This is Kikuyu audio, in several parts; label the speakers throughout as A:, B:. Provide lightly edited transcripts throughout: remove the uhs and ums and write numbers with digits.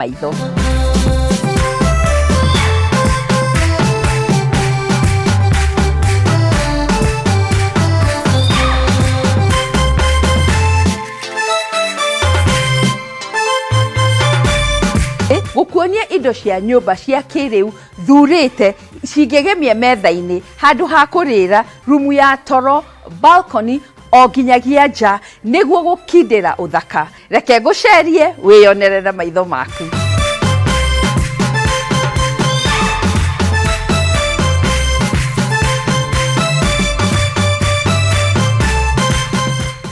A: Maitho. Gũkuonia indo cia nyũmba cia kĩrĩu thurĩte cingĩgemia metha-inĩ, handũ ha kũrĩra, rumu ya toro, balcony o nginyagia nja nĩguo gũkindĩra ũthaka. Reke ngũcerie wĩyonere na maitho maku.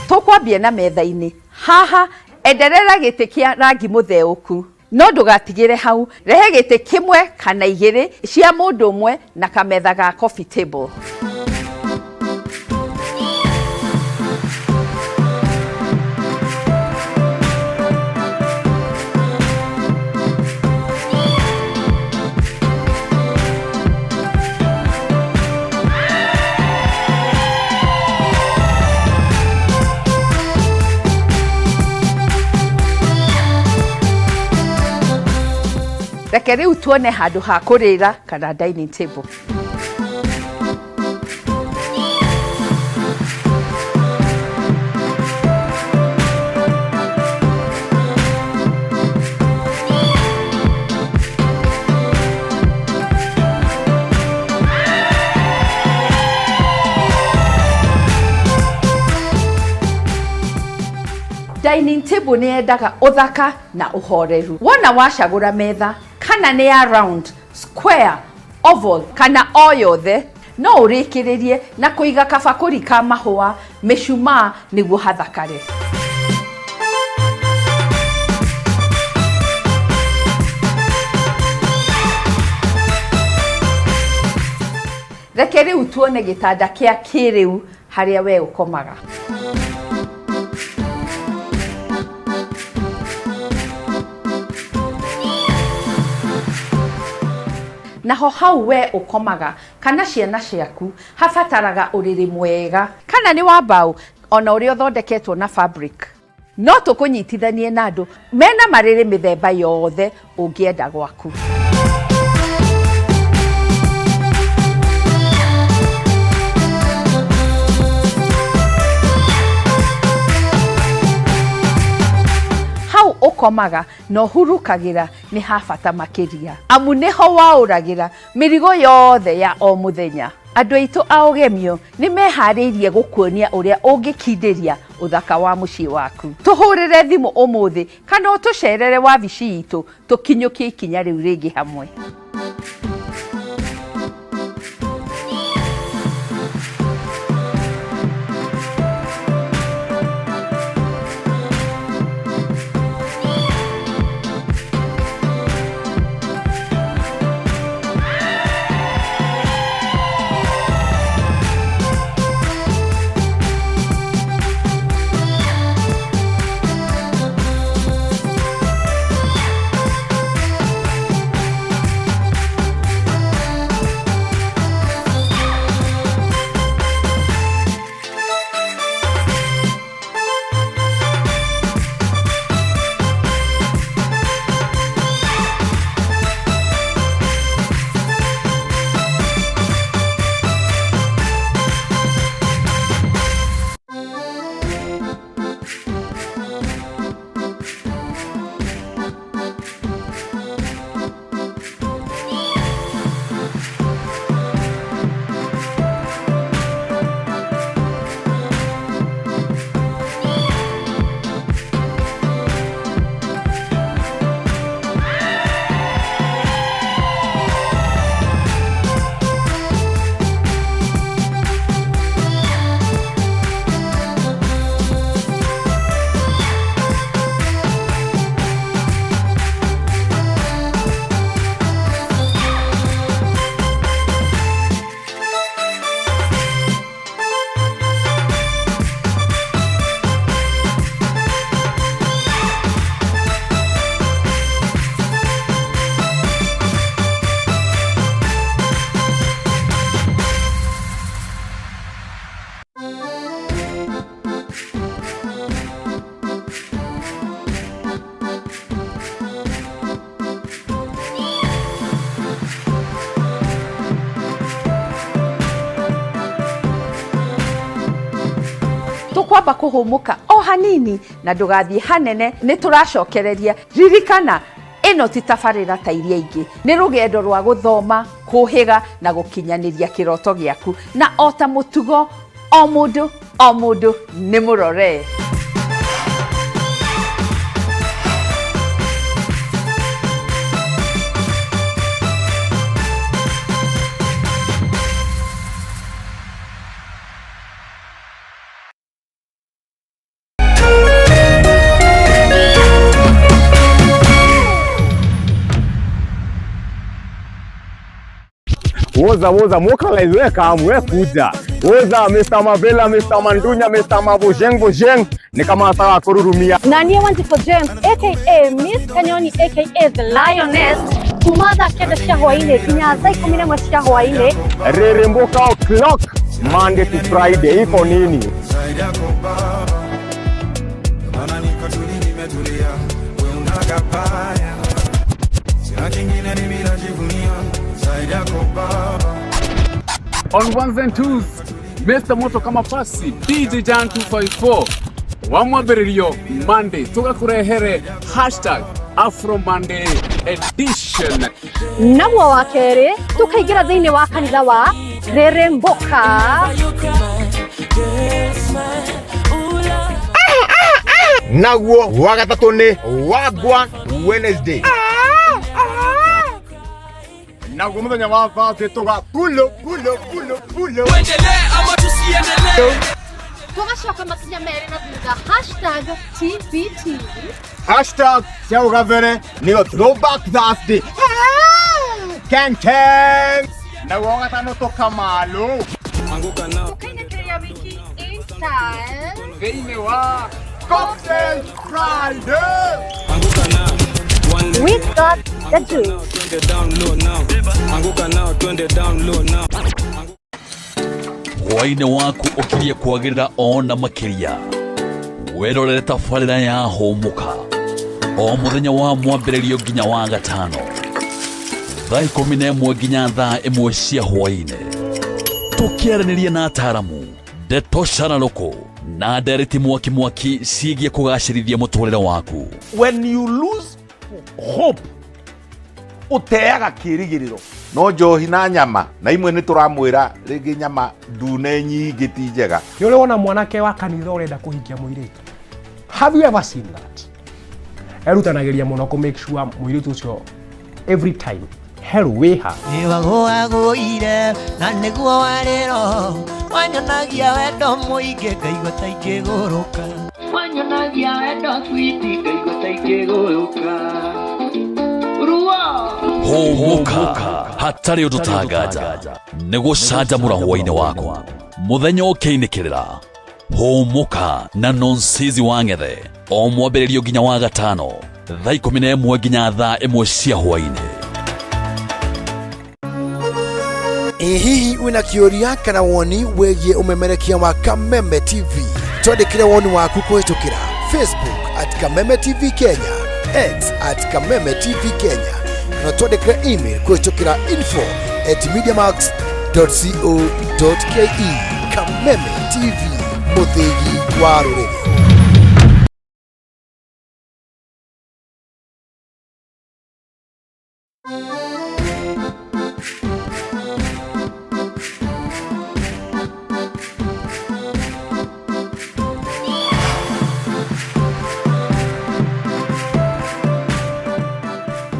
A: Tũkwambia na metha-inĩ. Haha enderera gĩtĩ kĩa rangi mũtheũku. No ndũgatigĩre hau, rehe gĩtĩ kĩmwe kana igĩrĩ cia mũndũ ũmwe na kametha ga coffee table. Reke rĩu tuone handũ ha kũrĩra kana dining table. Dining table nĩ yendaga ũthaka na ũhoreru. Wona wacagũra metha kana nĩ ya round, square, oval kana o yothe, no ũrĩkĩrĩrie na kũiga kabakũri ka mahũa, mĩcumaa nĩguo hathakare. Reke rĩu tuone gĩtanda kĩa kĩrĩu harĩa we ũkomaga. Naho hau we ũkomaga kana ciana ciaku habataraga ũrĩrĩ mwega. Kana nĩ wa mbaũ ona ũrĩa ũthondeketwo na fabric. No tũkũnyitithanie na andũ mena marĩrĩ mĩthemba yothe ũngĩenda gwaku. Hau ũkomaga na ũhurũkagĩra nĩ ha bata makĩria, amu nĩho waũragĩra mĩrigo yothe ya o mũthenya. Andũ aitũ a ũgemio nĩ meharĩirie gũkuonia ũrĩa ũngĩkindĩria ũthaka wa mũciĩ waku. Tũhũrĩre thimũ ũmũthĩ kana ũtũcerere wabici itũ tũkinyũkie ikinya rĩu rĩngĩ hamwe. Tũkwamba kũhũmũka o hanini na ndũgathiĩ hanene, nĩ tũracokereria. Ririkana, ĩno ti tabarĩra ta iria ingĩ, nĩ rũgendo rwa gũthoma, kũhĩga na gũkinyanĩria kĩroto gĩaku. Na o ta mũtugo, o mũndũ o mũndũ nĩ mũrore.
B: Woza woza mokalize we kamu we kuja. Woza Mr. Mavela, Mr. Mandunya, Mr. Mabojeng Bojeng ni kama sawa kururumia.
C: Na niĩ Wanjikũ James aka Miss Kanyoni aka The Lioness kuma thaa 9 cia hwainĩ nginya thaa 11 cia hwainĩ.
B: Reremboka o'clock Monday to Friday iko nini?
D: Zaidi yako baba, maana niko tuli nimetulia, we unagabaya, sina kingine mimi najivunia, zaidi yako baba.
E: On ones and twos, Mr. Moto kama pasi DJ Jan 254 wa mwambĩrĩrio Monday tũgakũrehere hashtag Afro Monday edition.
C: Naguo wa kerĩ tũkaingĩra thĩinĩ wa kanitha wa Reremboka.
B: Naguo wa gatatũ nĩ Wagwan Wednesday. Naguo mũthenya wa Thursday tũga pulo pulo pulo pulo.
C: Tũgacoka makinya merĩ na thutha hashtag TBT.
B: Hashtag cia ũgabere nĩyo Throwback Thursday. Keng keng. Naguo wa gatano tũkamalo.
C: Tũkainĩkĩrĩria wiki in style.
E: Thĩinĩ wa
B: Cocktail Friday.
C: We got the juice.
F: Hwainĩ waku ũkirie kwagĩrĩra ona makĩria. Wĩrorere tabarĩra ya Hũmũka o mũthenya wa mwambĩrĩrio nginya wa gatano thaa 11 nginya thaa 1 cia hwainĩ, tũkĩaranĩria na ataaramu, ndeto cararũkũ na ndereti mwaki mwaki ciĩgiĩ kũgacĩrithia mũtũrĩre waku.
G: When you lose hope, ũteaga kĩĩrĩgĩrĩro.
H: No njohi na nyama na imwe nĩ tũramwĩra rĩngĩ nyama ndune nyingĩ ti njega.
I: Nĩ ũrĩ wona mwanake wa kanitha ũrenda kũhikia mũirĩtu? Have you ever seen that? Erutanagĩria mũno kũ make sure mũirĩtu ũcio every time hello wĩha.
J: Nĩwagũagũire na nĩguo warĩro wanyonagia wendo mũingĩ ngaigua ta ingĩgũrũka.
K: Wanyonagia wendo switi ngaigua ta ingĩgũrũka. Ruo.
F: Hũmũka hatarĩ ũndũ tanganja nĩ gũcanjamũra hwainĩ waku mũthenya ũkĩinĩkĩrĩra. Hũmũka na Nonsizi wa Ng'ethe o mwambĩrĩrio nginya wa gatano thaa 11 nginya thaa 1 cia hwainĩ.
L: Ĩ hihi wĩna kĩũria kana woni wĩgiĩ ũmemerekia wa Kameme TV? Twandĩkĩre woni waku kũhĩtũkĩra Facebook at Kameme TV Kenya, X at Kameme TV Kenya, kana twandĩkĩre email kũhĩtũkĩra info at mediamax.co.ke. Kameme TV, mũthĩgi wa rũrĩrĩ.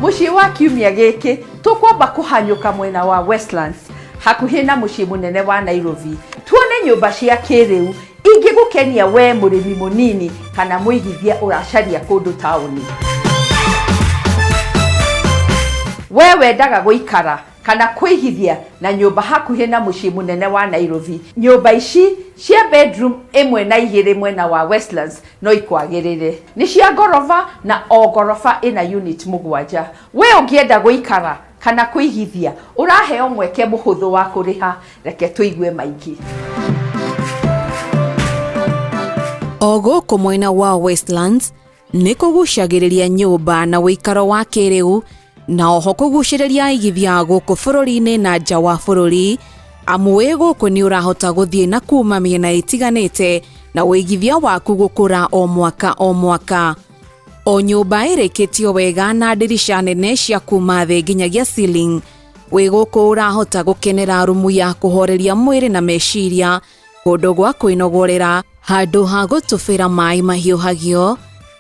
A: Mũciĩ wa kiumia gĩkĩ tũkwamba kũhanyũka mwena wa Westlands hakuhĩ na mũciĩ mũnene wa Nairobi, tuone nyũmba cia kĩrĩu ingĩgũkenia we mũrĩmi mũnini kana mũigithia ũracaria kũndũ taũni. We wendaga gũikara kana kũigithia na nyũmba hakuhĩ na mũciĩ mũnene wa Nairobi, nyũmba ici cia bedroom 1 na 2 mwena wa Westlands no ikwagĩrĩre. Nĩ cia ngoroba na o ngoroba ĩna unit 7. We ũngĩenda gũikara kana kũigithia ũraheo mweke mũhũthũ wa kũrĩha. Reke tũigue maingĩ.
M: O gũkũ mwena wa Westlands nĩ kũgucagĩrĩria nyũmba na ũikaro wa kĩrĩu na oho kũgucĩrĩria aigithia gũkũ bũrũri-inĩ na nja wa bũrũri, amu wĩ gũkũ nĩ ũrahota gũthiĩ na kuma mĩena ĩtiganĩte na ũigithia waku gũkũra o mwaka o mwaka. O nyũmba ĩrĩkĩtio wega na ndirica nene cia kuma thĩ nginyagia ceiling. Wĩ gũkũ ũrahota gũkenera rumu ya kũhoreria mwĩrĩ na meciria, kũndũ gwa kwĩnogorera, handũ ha gũtubĩra maĩ mahiũhagio,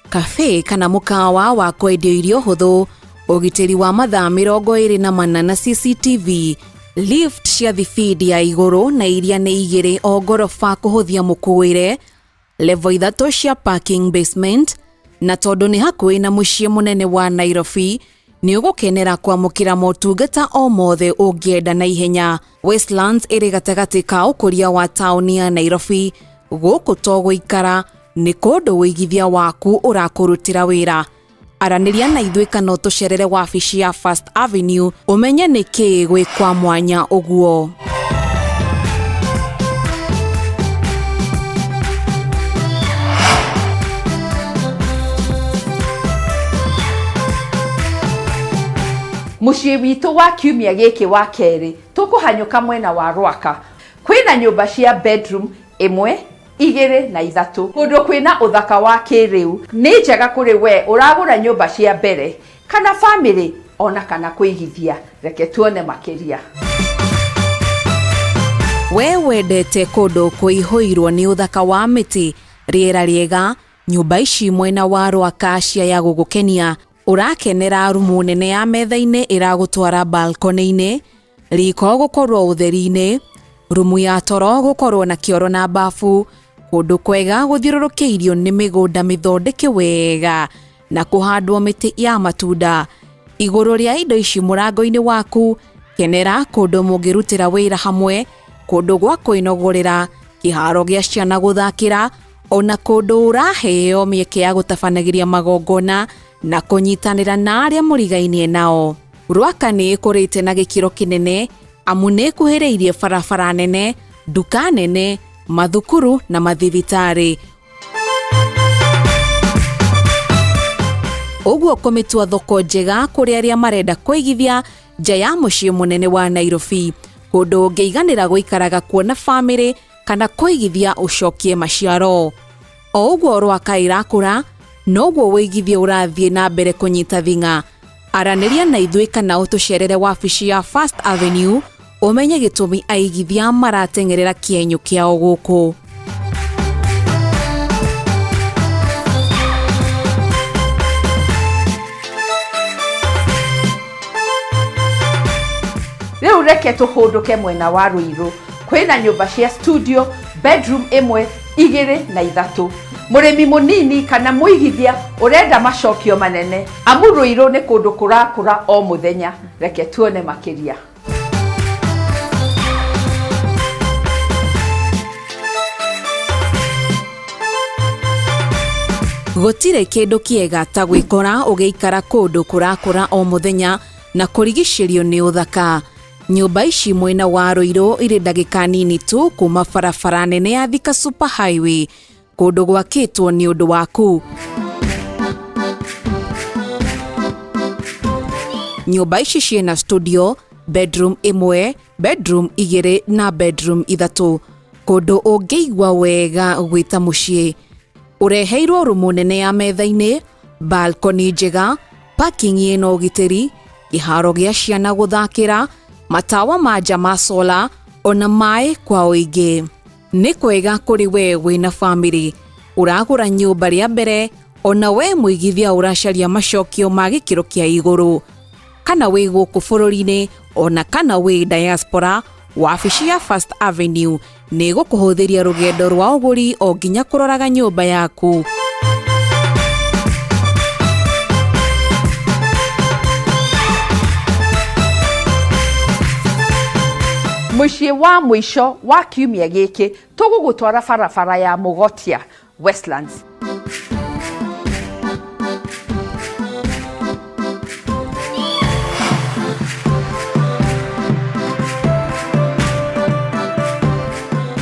M: cafe kana mũkawa wa kwendio irio hũthũ, ũgitĩri wa mathaa 24 na CCTV, lift cia thibindi ya igũrũ na iria nĩ igĩrĩ o ngoroba kũhũthia mũkuĩre, level ithatũ cia parking basement, na tondũ nĩ hakuhĩ na mũciĩ mũnene wa Nairobi, nĩ ũgũkenera kwamũkĩra motungata o mothe ũngĩenda na ihenya. Westlands ĩrĩ gatagatĩ ka ũkũria wa taũni ya Nairobi. Gũkũ to gũikara, nĩ kũndũ ũigithia waku ũrakũrutĩra wĩra. Aranĩria na ithuĩ kana ũtũcerere wabici ya First Avenue ũmenye nĩ kĩĩ gwĩ kwa mwanya ũguo.
A: Mũciĩ witũ wa kiumia gĩkĩ wa kerĩ tũkũhanyũka mwena wa Rwaka. Kwĩna nyũmba cia bedroom ĩmwe, igĩrĩ na ithatũ. Kũndũ kwĩna ũthaka wa kĩrĩu. Nĩ njega kũrĩ we ũragũra nyũmba cia mbere kana famĩlĩ ona kana kũigithia. Reke tuone makĩria.
M: We wendete kũndũ kũihũirwo nĩ ũthaka wa mĩtĩ, rĩera rĩega, nyũmba ici mwena wa Rwaka cia ya gũgũkenia, ũrakenera rumu nene ya metha-inĩ ĩragũtwara balcony-inĩ, riko gũkorwo ũtheri-inĩ, rumu ya toro gũkorwo na kĩoro na bafu, kũndũ kwega gũthiũrũrũkĩirio nĩ mĩgũnda mĩthondeke wega na kũhandwo mĩtĩ ya matunda. Igũrũ rĩa indo ici mũrango-inĩ waku, kenera kũndũ mũngĩrutĩra wĩra hamwe, kũndũ gwa kwĩnogorera, kĩharo gĩa ciana gũthakĩra, ona kũndũ ũraheo mĩeke ya gũtabanagĩria magongona na kũnyitanĩra na arĩa mũrigainie nao. Rwaka nĩ ĩkũrĩte na gĩkĩro kĩnene amu nĩ ĩkuhĩrĩirie barabara nene, nduka nene, mathukuru na mathibitarĩ. Ũguo kũmĩtua thoko njega kũrĩ arĩa marenda kũigithia nja ya mũciĩ mũnene wa Nairobi, kũndũ ũngĩiganĩra gũikaraga kuo na famĩlĩ kana kũigithia ũcokie maciaro. O ũguo Rwaka ĩrakũra, noguo ũigithia ũrathiĩ na mbere kũnyita thing'a. Aranĩria na ithuĩ kana ũtũcerere wabici ya First Avenue ũmenye gĩtũmi aigithia marateng'erera kĩenyũ kĩao gũkũ.
A: Rĩu reke tũhũndũke mwena wa Ruiru. Kwĩna nyũmba cia studio, bedroom ĩmwe, igĩrĩ na ithatũ. Mũrĩmi mũnini kana mũigithia ũrenda macokio manene, amu Ruiru nĩ kũndũ kũrakũra o mũthenya. Reke tuone makĩria.
M: Gũtirĩ kĩndũ kĩega ta gwĩkora ũgĩikara kũndũ kũrakũra o mũthenya na kũrigicĩrio nĩ ũthaka. Nyũmba ici mwena wa Ruiru irĩ ndagĩka nini tu kuma barabara nene ya Thika Super Highway, kũndũ gwakĩtwo nĩ ũndũ waku. Nyũmba ici ciĩna studio, bedroom ĩmwe, bedroom igĩrĩ na bedroom ithatũ, kũndũ ũngĩigua wega gwĩta mũciĩ. Ũreheirwo rumu nene ya metha-inĩ, balcony njega, parking ĩna ũgitĩri, kĩharo gĩa ciana gũthakĩra, matawa ma nja ma solar, ona maĩ kwa ũingĩ. Nĩ kwega kũrĩ we wĩna famĩlĩ, ũragũra nyũmba rĩa mbere, ona we mũigithia ũracaria macokio ma gĩkĩro kĩa igũrũ. Kana wĩ gũkũ bũrũri-inĩ ona kana wĩ diaspora, wabici ya First Avenue nĩ ĩgũkũhũthĩria rũgendo rwa ũgũri o nginya kũroraga nyũmba yaku.
A: Mũciĩ wa mũico wa kiumia gĩkĩ tũgũgũtwara barabara ya Mũgotia, Westlands.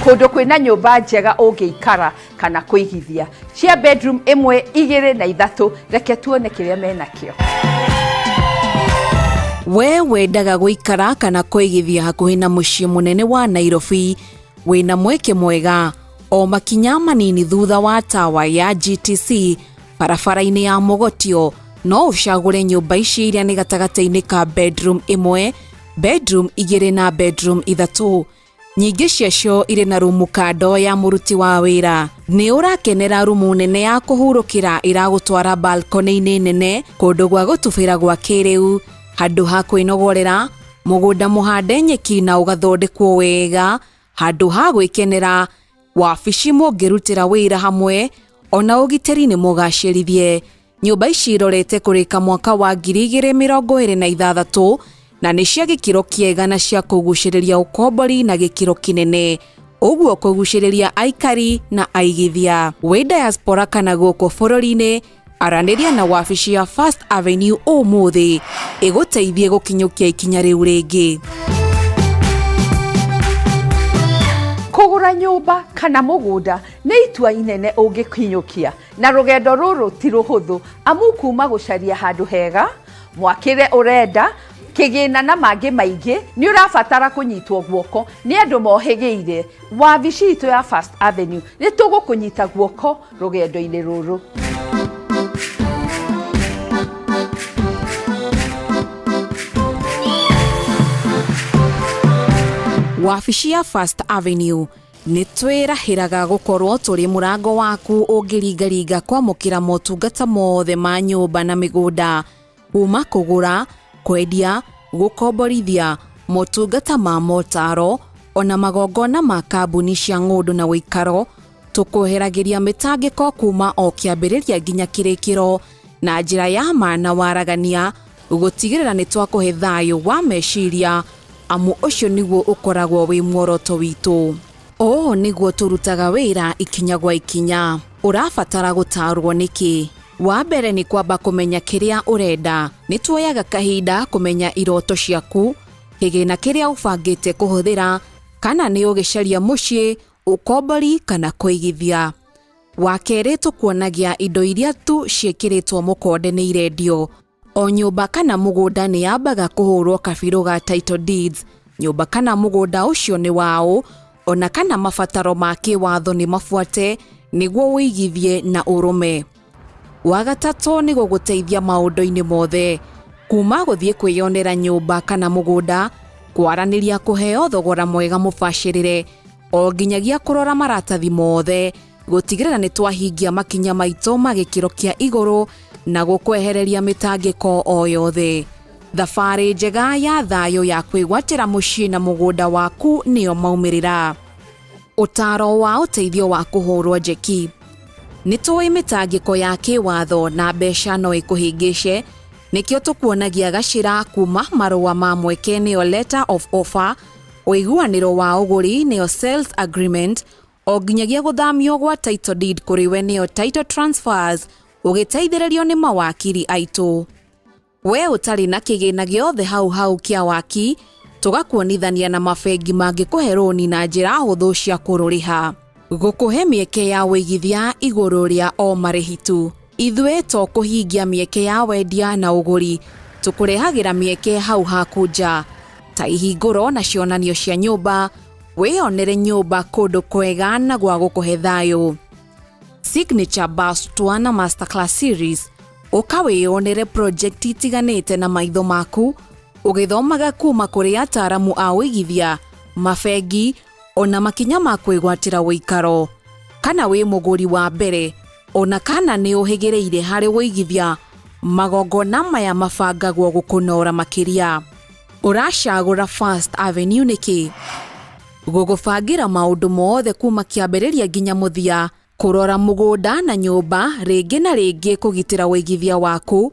A: Kũndũ kwĩna nyũmba njega ũngĩikara kana kũigithia cia bedroom ĩmwe, igĩrĩ na ithatũ. Reke tuone kĩrĩa menakĩo.
M: We wendaga gũikara kana kũigithia hakuhĩ na mũciĩ mũnene wa Nairobi, wĩna mweke mwega. O makinya manini thutha wa tawa ya GTC barabara-inĩ ya Mogotio, no ũcagũre nyũmba ici iria nĩ gatagatĩ-inĩ ka bedroom ĩmwe, bedroom igĩrĩ na bedroom ithatũ. Nyingĩ ciacio irĩ na rumu kando ya mũruti wa wĩra. Nĩ ũrakenera rumu nene ya kũhurũkĩra ĩragũtwara balcony-inĩ nene, kũndũ gwa gũtubĩra gwa kĩrĩu, handũ ha kwĩnogorera, mũgũnda mũhande nyeki na ũgathondekwo wega, handũ ha gwĩkenera, wabici mũngĩrutĩra wĩra hamwe, ona ũgitĩri nĩ mũgacĩrithie. Nyũmba ici irorete kũrĩka mwaka wa 2026 na nĩ cia gĩkĩro kĩega na cia kũgucĩrĩria ũkombori na gĩkĩro kĩnene, ũguo kũgucĩrĩria aikari na aigithia. Wĩ diaspora kana gũkũ bũrũri-inĩ, aranĩria na wabici ya First Avenue ũmũthĩ ĩgũteithie gũkinyũkia ikinya rĩu rĩngĩ.
A: Kũgũra nyũmba kana mũgũnda nĩ itua inene ũngĩkinyũkia, na rũgendo rũrũ ti rũhũthũ amu kuma gũcaria handũ hega, mwakĩre ũrenda, kĩgĩna na mangĩ maingĩ, nĩ ũrabatara kũnyitwo guoko nĩ andũ mohĩgĩire. Wabici itũ ya First Avenue nĩ tũgũkũnyita guoko rũgendo-inĩ rũrũ.
M: Wabici ya First Avenue nĩ twĩrahĩraga gũkorwo tũrĩ mũrango waku ũngĩringaringa kwamũkĩra motungata mothe ma nyũmba na mĩgũnda, kuma kũgũra, kwendia, gũkomborithia, motungata ma motaro, ona magongona ma kambuni cia ng'ũndũ na ũikaro. Tũkweheragĩria mĩtangĩko kuma o kĩambĩrĩria nginya kĩrĩkĩro na njĩra ya ma na waragania, gũtigĩrĩra nĩ twakũhe thayũ wa meciria, amu ũcio nĩguo ũkoragwo wĩ muoroto witũ. Ũũ nĩguo tũrutaga wĩra ikinya gwa ikinya. Ũrabatara gũtaarwo nĩkĩ? Wa mbere nĩ kwamba kũmenya kĩrĩa ũrenda. Nĩ tuoyaga kahinda kũmenya iroto ciaku, kĩgĩna kĩrĩa ũbangĩte kũhũthĩra, kana nĩ ũgĩcaria mũciĩ, ũkombori kana kũigithia. Wa kerĩ tũkuonagia indo iria tu ciĩkĩrĩtwo mũkonde nĩ irendio. O nyũmba kana mũgũnda nĩ yambaga kũhũrwo kabirũ ga title deeds, nyũmba kana mũgũnda ũcio nĩ waũ, ona kana mabataro ma kĩwatho nĩ mabuate nĩguo ũigithie na ũrũme. Wa gatatũ nĩ gũgũteithia maũndũ-inĩ mothe, kuma gũthiĩ kwĩyonera nyũmba kana mũgũnda, kwaranĩria kũheo thogora mwega mũbacĩrĩre, o nginyagia kũrora maratathi mothe, gũtigĩrĩra nĩ twahingia makinya maitũ ma gĩkĩro kĩa igũrũ na gũkwehereria mĩtangĩko o yothe. Thabarĩ njega ya thayũ ya kwĩgwatĩra mũciĩ na mũgũnda waku nĩyo maumĩrĩra. Ũtaaro wa ũteithio wa kũhũrwo njeki. Nĩ tũĩ mĩtangĩko ya kĩwatho na mbeca no ĩkũhĩngĩce, nĩkĩo tũkuonagia gacĩra kuma marũa ma mweke nĩyo letter of offer, ũiguanĩro wa ũgũri nĩyo sales agreement, o nginyagia gũthamio gwa title deed kũrĩ we nĩyo title transfers, ũgĩteithĩrĩrio nĩ mawakiri aitũ. We ũtarĩ na kĩgĩna gĩothe hau hau kĩa waki, tũgakuonithania na mabengi mangĩkũhe rũni na njĩra hũthũ cia kũrũrĩha. Gũkũhe mĩeke ya ũigithia igũrũ rĩa o marĩhi tu. Ithuĩ to kũhingia mĩeke ya wendia na ũgũri, tũkũrehagĩra mĩeke hau haku nja, ta ihingũro na cionanio cia nyũmba, wĩyonere nyũmba kũndũ kwega na gwa gũkũhe thayũ. Signature Bus Tour na Masterclass Series, ũka wĩyonere project itiganĩte na maitho maku, ũgĩthomaga kuma kũrĩ ataaramu a ũigithia, mabengi, ona makinya ma kwĩgwatĩra ũikaro. Kana wĩ mũgũri wa mbere, ona kana nĩ ũhĩgĩrĩire harĩ ũigithia, magongona maya mabangagwo gũkũnora makĩria. Ũracagũra First Avenue nĩkĩ? Gũgũbangĩra maũndũ mothe kuma kĩambĩrĩria nginya mũthia, kũrora mũgũnda na nyũmba rĩngĩ na rĩngĩ kũgitĩra ũigithia waku,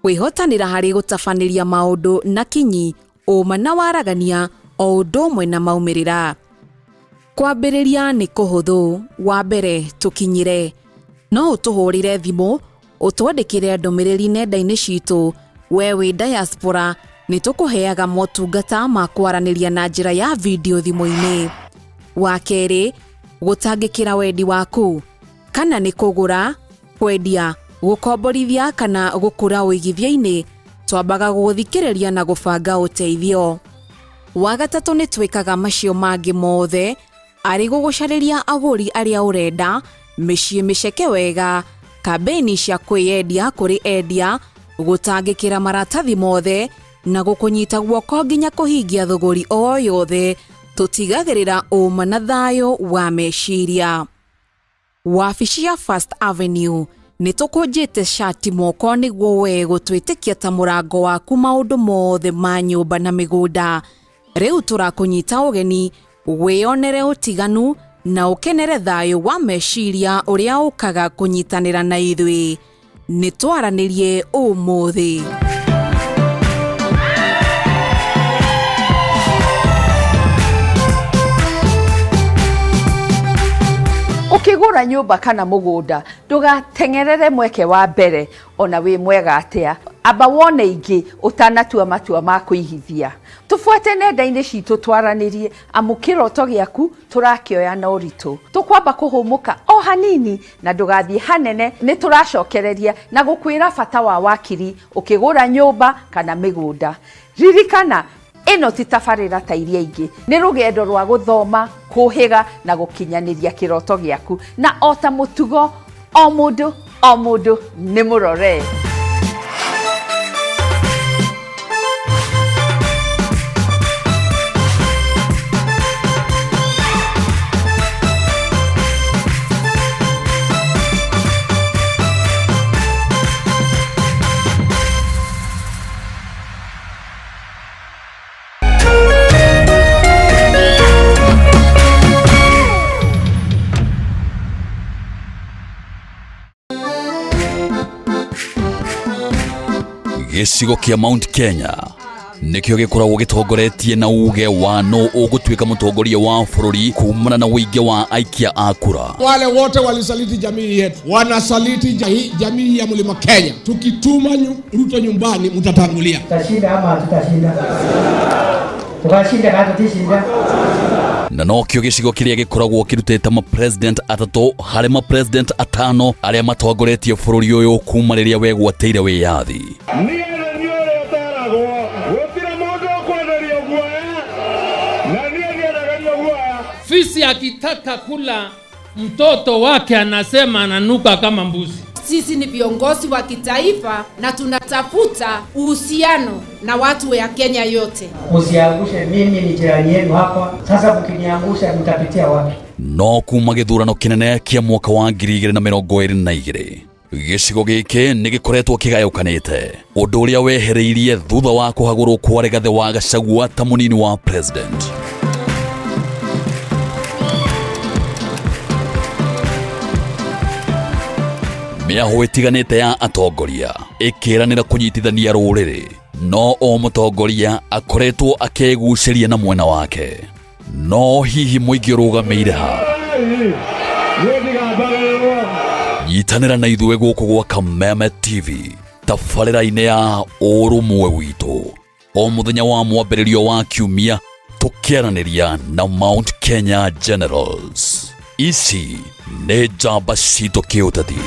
M: kwĩhotanĩra harĩ gũtabanĩria maũndũ na kinyi, ũma na waragania o ũndũ ũmwe na maumĩrĩra. Kwambĩrĩria nĩ kũhũthũ. Wa mbere tũkinyĩre. No ũtũhũrĩre thimũ, ũtwandĩkĩre ndũmĩrĩri nenda-inĩ citũ, we wĩ diaspora nĩ tũkũheaga motungata ma kwaranĩria na njĩra ya video thimũ-inĩ. Wa kerĩ, gũtangĩkĩra wendi waku, kana nĩ kũgũra, kwendia, gũkomborithia kana gũkũra ũigithia-inĩ, twambaga gũgũthikĩrĩria na gũbanga ũteithio. Wa gatatũ nĩ twĩkaga macio mangĩ mothe, Arĩ gũgũcarĩria agũri arĩa ũrenda, mĩciĩ mĩceke wega, kambĩini cia kwĩyendia kũrĩ endia, gũtangĩkĩra maratathi mothe, na gũkũnyita guoko nginya kũhingia thũgũri o yothe, tũtigagĩrĩra ũma na thayũ wa meciria. Wabici ya First Avenue nĩ tũkũnjĩte cati moko nĩguo we gũtwĩtĩkia ta mũrango waku maũndũ mothe ma nyũmba na mĩgũnda. Rĩu tũrakũnyita ũgeni wĩyonere ũtiganu na ũkenere thayũ wa meciria ũrĩa ũkaga kũnyitanĩra na ithuĩ. Nĩ twaranĩrie ũmũthĩ.
A: Ũkĩgũra nyũmba kana mũgũnda ndũgateng'erere mweke wa mbere ona wĩ mwega atĩa amba wone ingĩ ũtanatua matua ma kũigithia tũbuate nenda-inĩ citũ twaranĩrie amu kĩroto gĩaku tũrakĩoya na ũritũ tũkwamba kũhũmũka o hanini na ndũgathiĩ hanene nĩ tũracokereria na gũkwĩra bata wa wakiri ũkĩgũra nyũmba kana mĩgũnda ririkana ĩno ti tabarĩra ta iria ingĩ nĩ rũgendo rwa gũthoma kũhĩga na gũkinyanĩria kĩroto gĩaku na o ta mũtugo o mũndũ o mũndũ nĩ mũrore.
F: Gĩcigo kĩa Mount Kenya nĩkĩo gĩkoragwo gĩtongoretie na uge wa nũ ũgũtuĩka mũtongoria wa bũrũri kumana na ũingĩ wa aikia a kura.
N: Wale wote walisaliti jamii yetu, wanasaliti jamii ya mlima Kenya. Tukituma Ruto nyumbani, mtatangulia.
O: Tutashinda ama hatutashinda? Tukashinda kana tutishinda?
F: Na nokĩo gĩcigo kĩrĩa gĩkoragwo kĩrutĩte mapresident atatũ harĩ mapresident atano arĩa matongoretie bũrũri ũyũ kuma rĩrĩa wegwatĩire wĩyathi.
P: Fisi akitaka kula mtoto wake anasema ananuka kama mbuzi.
Q: Sisi ni viongozi wa kitaifa na tunatafuta uhusiano na watu ya Kenya yote.
O: Msiangushe, mimi ni jirani yenu hapa. Sasa mkiniangusha mtapitia wapi?
F: No kuma gĩthurano kĩnene kĩa mwaka wa 2022 gĩcigo gĩkĩ nĩ gĩkoretwo kĩgayũkanĩte ũndũ ũrĩa wehereirie thutha wa kũhagũrwo kwa Rigathĩ wa Gachagua ta mũnini wa president. Mĩahũ ĩtiganĩte ya atongoria ĩkĩranĩra kũnyitithania rũrĩrĩ no o mũtongoria akoretwo akĩgucĩria na mwena wake. No hihi mũingĩ ũrũgamĩire ha? Nyitanĩra na ithuĩ gũkũ gwa Kameme TV tabarĩra-inĩ ya ũrũmwe witũ o mũthenya wa mwambĩrĩrio wa kiumia tũkĩaranĩria na Mount Kenya Generals. Ici nĩ njamba citũ kĩũteti.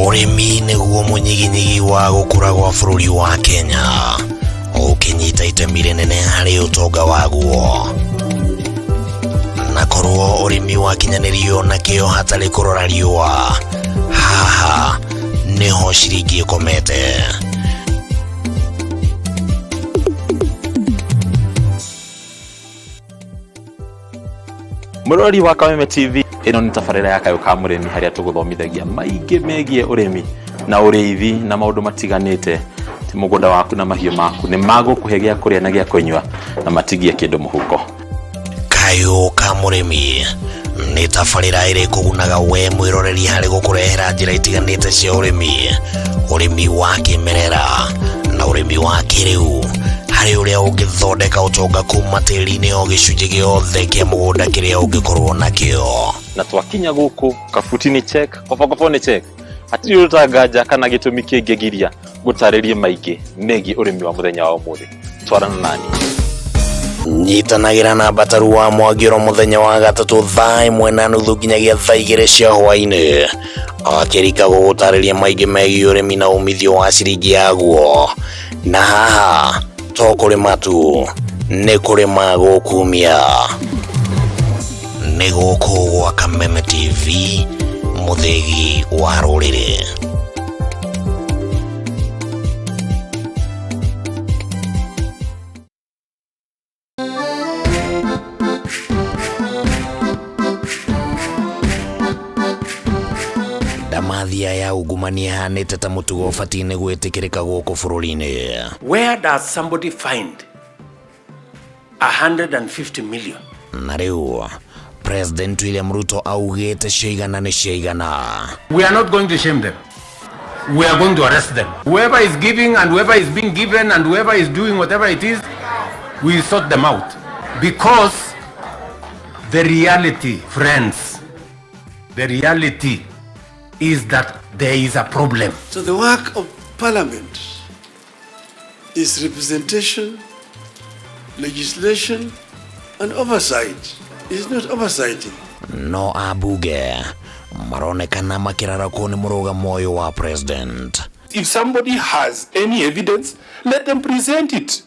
R: Ũrĩmi nĩguo mũnyiginyigi wa gũkũra gwa bũrũri wa Kenya, ũkĩnyita itemi rĩnene harĩ ũtonga waguo. Na korwo ũrĩmi wakinyanĩrio na kĩo hatarĩ kũrora riũa, haha nĩho ciringi ĩkomete.
S: Mũrori wa Kameme TV ĩno nĩ tabarĩra ya kayũ ka mũrĩmi harĩa tũgũthomithagia maingĩ megiĩ ũrĩmi na ũrĩithi na maũndũ matiganĩte. Ti mũgũnda waku na mahiũ maku nĩ magũkũhe gĩa kũrĩa na gĩa kũnyua na matigie kĩndũ mũhuko.
R: Kayũ ka mũrĩmi nĩ tabarĩra ĩrĩ kũgunaga we mwĩroreri harĩ gũkũrehera njĩra itiganĩte cia ũrĩmi, ũrĩmi wa kĩmerera na ũrĩmi wa kĩrĩu harĩ ũrĩa ũngĩthondeka ũtonga kuma tĩri-inĩ o gĩcunjĩ gĩothe kĩa mũgũnda kĩrĩa ũngĩkorwo nakĩo.
S: Na twakinya gũkũ kabuti nĩ check, kobokobo nĩ check, hatirĩ ũrutanganja kana gĩtũmi kĩngĩgiria ngũtarĩrie maingĩ megiĩ ũrĩmi wa mũthenya wa ũmũthĩ. Twarana nani.
R: Nyitanagĩra na Mbataru wa Mwangi oro mũthenya wa gatatũ thaa ĩmwe na nuthu nginyagia thaa igĩrĩ cia hwaĩ-inĩ akĩrika gũgũtarĩria maingĩ megiĩ ũrĩmi na umithio wa ciringi yaguo na haha to kũrĩma tu nĩ kũrĩma gũkumia nĩ gũkũ gwa Kameme TV mũthĩgi wa rũrĩrĩ. Ndamathia ya ungumania ĩhanĩte ta mũtugo ũbatiĩ nĩ gwĩtĩkĩrĩka gũkũ bũrũri-inĩ.
T: Where does somebody find 150 million?
R: Na rĩu President William Ruto augĩte ciaigana nĩ ciaigana.
T: We are not going to shame them. We are going to arrest them. Whoever is giving and whoever is being given and whoever is doing whatever it is, we sort them out. Because the reality, friends, the reality is that there is a problem.
U: So the work of parliament is representation, legislation, and oversight. It's not oversighting.
R: No ambunge maronekana makĩrarakwo nĩ mũrũgamo ũyũ wa president.
V: If somebody has any evidence, let them present it.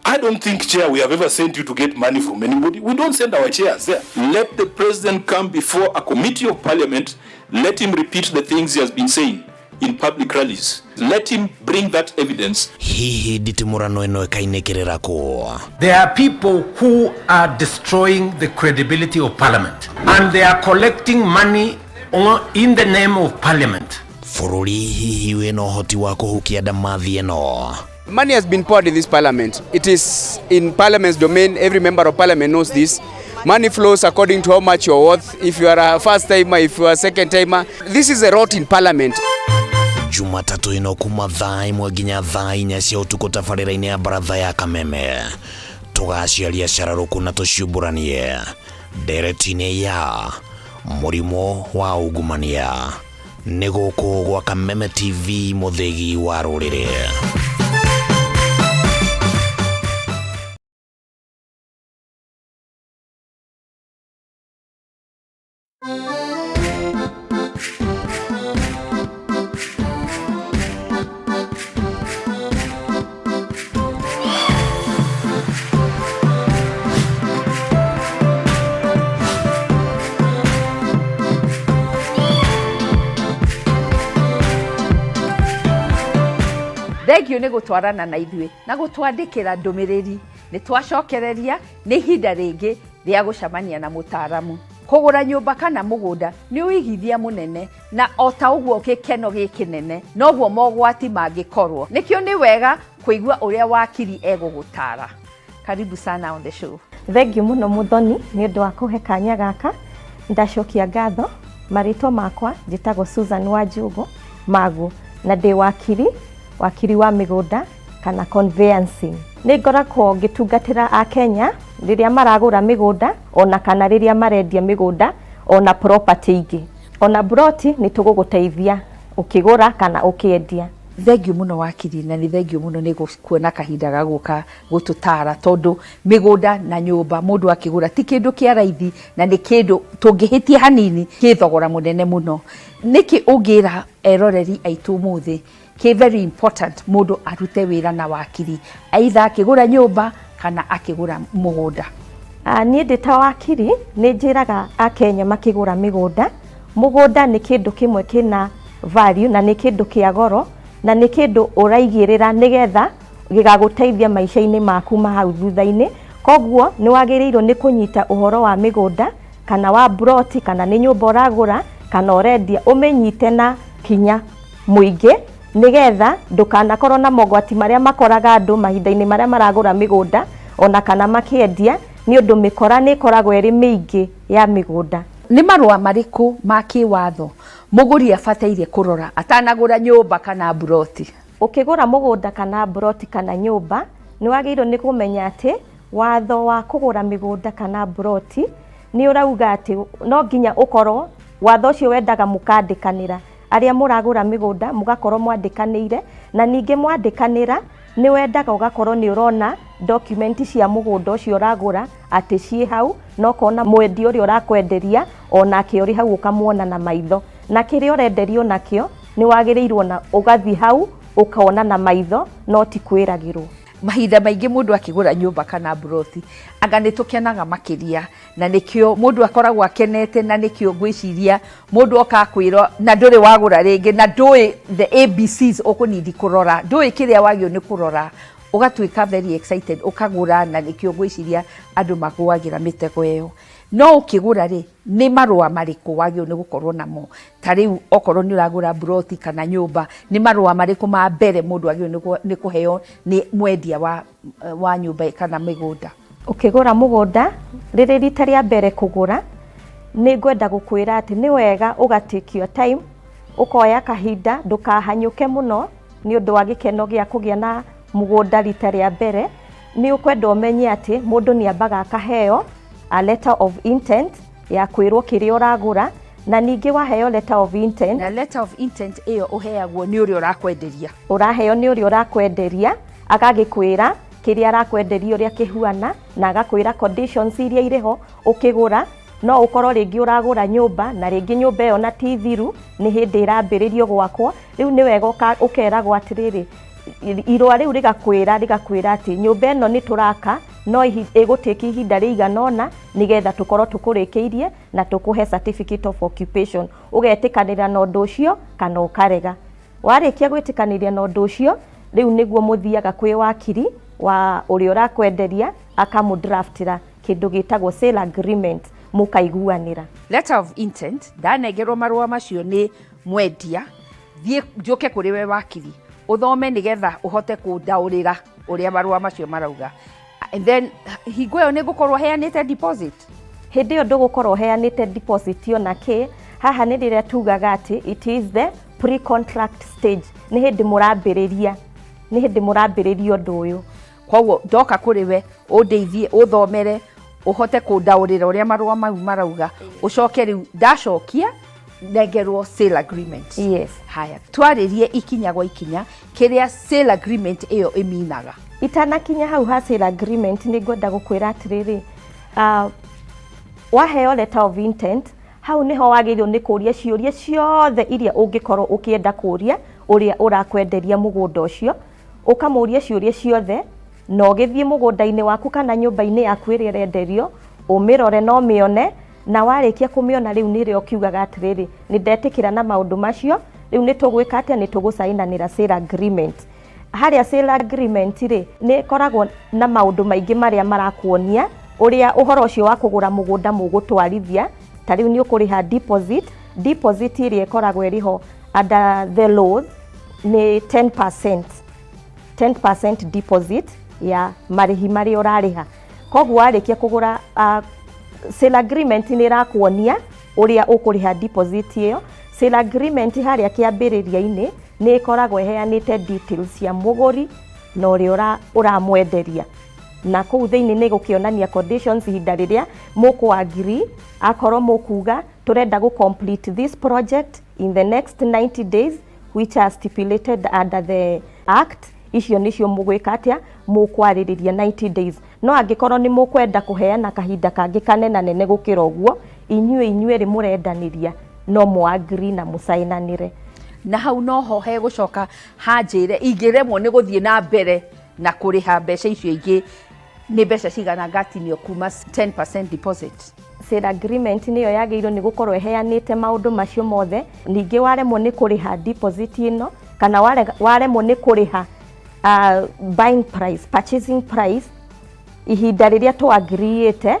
V: I don't think, Chair, we have ever sent you to get money from anybody. We don't send our chairs there.
W: Let the president come before a committee of parliament. Let him repeat the things he has been saying in public rallies. Let him bring that evidence.
R: Hihi nditimũrano ĩno ĩkainĩkĩrĩra kũ?
T: There are people who are destroying the credibility of parliament and they are collecting money in the name of parliament.
R: Bũrũri hihi wĩna ũhoti wa kũhukia ndamathi ĩno?
X: Money has been poured in this parliament. It is in parliament's domain. Every member of parliament knows this. Money flows according to how much you're worth. If you are a first timer, if you are a second timer. This is a rot in parliament.
R: Jumatatũ ĩno kuma thaa ĩmwe nginya thaa inya cia ũtukũ tabarĩra-inĩ ya baratha ya Kameme tũgaciaria cararũkũ na tũciũmbũranie ndereti-inĩ ya mũrimũ wa ungumania nĩ gũkũ gwa Kameme TV mũthĩgi wa rũrĩrĩ.
A: Thengio nĩ gũtwarana na ithuĩ na gũtwandĩkĩra ndũmĩrĩri. Nĩ twacokereria nĩ ihinda rĩngĩ rĩa gũcemania na mũtaaramu. Kũgũra nyũmba kana mũgũnda nĩ ũigithia mũnene na o ta ũguo gĩkeno gĩ kĩnene noguo mogwati mangĩkorwo. Nĩkĩo nĩ wega kũigua ũrĩa wakiri egũgũtara. Karibu sana on the show.
Y: Thengiũ mũno Mũthoni nĩ ũndũ wa kũhe kanya gaka. Ndacokia ngatho. Marĩtwa makwa njĩtagwo Susan Wanjũgũ Magu na ndĩ wakiri, wakiri wa mĩgũnda kana conveyancing. Nĩ ngoragwo ngĩtungatĩra Akenya rĩrĩa maragũra mĩgũnda ona kana rĩrĩa marendia mĩgũnda ona property ingĩ. Ona broti nĩ tũgũgũteithia ũkĩgũra kana ũkĩendia.
A: Thengiũ mũno wakiri, na nĩ thengiũ mũno nĩ kuona kahinda ga gũka gũtũtara, tondũ mĩgũnda na nyũmba mũndũ akĩgũra ti kĩndũ kĩa raithi na nĩ kĩndũ tũngĩhĩtia hanini kĩ thogora mũnene mũno. Nĩkĩ ũngĩra eroreri aitũ ũmũthĩ kĩ very important mũndũ arute wĩra na wakiri, either akĩgũra nyũmba kana akĩgũra mũgũnda?
Y: Niĩ ndĩ ta wakiri nĩ njĩraga Akenya makĩgũra mĩgũnda, mũgũnda nĩ kĩndũ kĩmwe kĩna value na nĩ kĩndũ kĩa goro na nĩ kĩndũ ũraigĩrĩra nĩgetha gĩgagũteithia maica-inĩ maku ma hau thutha-inĩ. Koguo nĩ wagĩrĩirwo nĩ kũnyita ũhoro wa mĩgũnda kana wa broti kana nĩ nyũmba ũragũra kana ũrendia, ũmĩnyite na hinya mũingĩ nĩgetha ndũkanakorwo na mogwati marĩa makoraga andũ mahinda-inĩ marĩa maragũra mĩgũnda ona kana makĩendia, nĩ ũndũ mĩkora nĩ ĩkoragwo ĩrĩ mĩingĩ ya mĩgũnda.
A: Nĩ marũa marĩkũ ma kĩwatho mũgũri abataire kũrora atanagũra nyũmba kana mburoti?
Y: Ũkĩgũra mũgũnda kana mburoti kana nyũmba, nĩ wagĩrĩirwo nĩ kũmenya atĩ watho wa kũgũra mĩgũnda kana mburoti nĩ ũrauga atĩ no nginya ũkorwo watho ũcio wendaga mũkandĩkanĩra arĩa mũragũra mĩgũnda mũgakorwo mwandĩkanĩire, na ningĩ mwandĩkanĩra nĩ wendaga ũgakorwo nĩ ũrona document cia mũgũnda ũcio ũragũra atĩ ciĩ hau, na ũkona mwendia ũrĩa ũrakwenderia onake ũrĩ hau, ũkamuona na maitho, na kĩrĩa ũrenderio nakĩo nĩ wagĩrĩirwo na ũgathiĩ hau ũkona na maitho, no ti kwĩragĩrwo.
A: Mahinda maingĩ mũndũ akĩgũra nyũmba kana mburoti, anga nĩ tũkenaga makĩria, na nĩkĩo mũndũ akoragwo akenete, na nĩkĩo ngwĩciria mũndũ oka akwĩra na ndũrĩ wagũra rĩngĩ na ndũĩ the ABCs ũkũnindi kũrora, ndũĩ kĩrĩa wagĩrĩirwo nĩ kũrora, ũgatuĩka very excited ũkagũra, na nĩkĩo ngwĩciria andũ magũagĩra mĩtego ĩyo. No ũkĩgũra rĩ, nĩ marũa marĩkũ wagĩrĩirwo nĩ gũkorwo namo? Ta rĩu okorwo nĩ ũragũra mburoti kana nyũmba, nĩ marũa marĩkũ ma mbere mũndũ agĩrĩirwo nĩ kũheo nĩ mwendia wa nyũmba kana mĩgũnda?
Y: Ũkĩgũra mũgũnda rĩrĩ rita rĩa mbere kũgũra, nĩ ngwenda gũkwĩra atĩ nĩ wega ũga take your time, ũkoya kahinda, ndũkahanyũke mũno nĩ ũndũ wa gĩkeno gĩa kũgĩa na mũgũnda rita rĩa mbere. Nĩ ũkwenda ũmenye atĩ mũndũ nĩ ambaga akaheo a letter of intent ya kwĩrwo kĩrĩa ũragũra, na ningĩ waheo letter of intent,
A: na letter of intent ĩyo ũheagwo nĩ ũrĩa ũrakwenderia.
Y: Ũraheo nĩ ũrĩa ũrakwenderia, agagĩkwĩra kĩrĩa arakwenderia ũrĩa kĩhuana, na agakwĩra conditions iria irĩ ho ũkĩgũra. No ũkorwo rĩngĩ ũragũra nyũmba, na rĩngĩ nyũmba ĩyo na ti thiru, nĩ hĩndĩ ĩrambĩrĩrio gwakwo. Rĩu nĩ wega ũkeragwo atĩrĩrĩ, irũa rĩu rĩgakwĩra atĩ nyũmba ĩno nĩ tũraka, no ĩgũtĩki ihinda rĩigana ũna nĩgetha tũkorwo tũkũrĩkĩirie na tũkũhe certificate of occupation. Ũgetĩkanĩra na ũndũ ũcio kana ũkarega. Warĩkia gwĩtĩkanĩria na ũndũ ũcio, rĩu nĩguo mũthiaga kwĩ wakiri wa ũrĩa ũrakwenderia, akamũdraftĩra kĩndũ gĩtagwo sale agreement, mũkaiguanĩra.
A: Letter of intent ndanengerwo marũa macio nĩ mwendia, thiĩ njũke kũrĩ we wakiri, ũthome nĩgetha ũhote kũndaũrĩra ũrĩa marũa macio marauga, and then hingo ĩyo nĩ ngũkorwo heanĩte deposit.
Y: Hĩndĩ ĩyo ndũgũkorwo ũheanĩte deposit ona kĩ. Haha nĩ rĩrĩa tugaga atĩ it is the pre-contract stage, nĩ hĩndĩ mũrambĩrĩria, nĩ hĩndĩ mũrambĩrĩria ũndũ ũyũ.
A: Koguo ndoka kũrĩ we, ũndeithie, ũthomere, ũhote kũndaũrĩra ũrĩa marũa mau marauga, ũcoke rĩu ndacokia nengerwo sale agreement.
Y: Yes.
A: Haya, twarĩrie ikinya gwa ikinya kĩrĩa sale agreement ĩyo ĩminaga.
Y: Itanakinya hau ha sale agreement, nĩ ngwenda gũkwĩra atĩrĩrĩ, waheo letter of intent, hau nĩho wagĩrĩirwo nĩ kũria ciũria ciothe iria ũngĩkorwo ũkĩenda kũria ũrĩa ũrakwenderia mũgũnda ũcio. Ũkamũria ciũria ciothe, na ũgĩthiĩ mũgũnda-inĩ waku kana nyũmba-inĩ yaku ĩrĩa ĩrenderio, ũmĩrore na ũmĩone. Na warĩkia kũmĩona, rĩu nĩrĩo ũkiugaga atĩrĩrĩ, nĩ ndetĩkĩra na maũndũ macio, rĩu nĩ tũgwĩka atĩa? Nĩ tũgũcainanĩra sale agreement. Harĩa sale agreement rĩ, nĩ ĩkoragwo na maũndũ maingĩ marĩa marakuonia ũrĩa ũhoro ũcio wa kũgũra mũgũnda mũgũtwarithia. Ta rĩu nĩ ũkũrĩha deposit. Deposit ĩrĩa ĩkoragwo ĩrĩho under the law nĩ 10%, 10% deposit ya marĩhi marĩa ũrarĩha. Koguo warĩkia kũgũra, sale agreement nĩ ĩrakuonia ũrĩa ũkũrĩha deposit ĩyo. Sale agreement harĩa kĩambĩrĩria-inĩ nĩ ĩkoragwo ĩheanĩte details cia mũgũri na ũrĩa ũramwenderia, na kũu thĩinĩ nĩ gũkĩonania conditions, ihinda rĩrĩa mũkũ agree, akorwo mũkuga tũrenda gũ complete this project in the next 90 days, which are stipulated under the act. Icio nĩcio mũgwĩka atĩa, mũkwarĩrĩria 90 days. No angĩkorwo nĩ mũkwenda kũheana kahinda kangĩ kanena nene gũkĩra ũguo, inyuĩ inyuerĩ mũrendanĩria no mũ agree na mũcainanĩre.
A: Na hau noho hegũcoka hanjĩre ingĩremwo nĩ gũthiĩ na mbere na kũrĩha mbeca icio ingĩ, nĩ mbeca cigana ngatinio kuma 10% deposit?
Y: Sale agreement nĩyo yagĩrĩirwo nĩ gũkorwo ĩheanĩte maũndũ macio mothe. Ningĩ waremwo nĩ kũrĩha deposit ĩno, kana waremwo nĩ kũrĩha buying price, purchasing price, ihinda rĩrĩa tũ-agreeĩte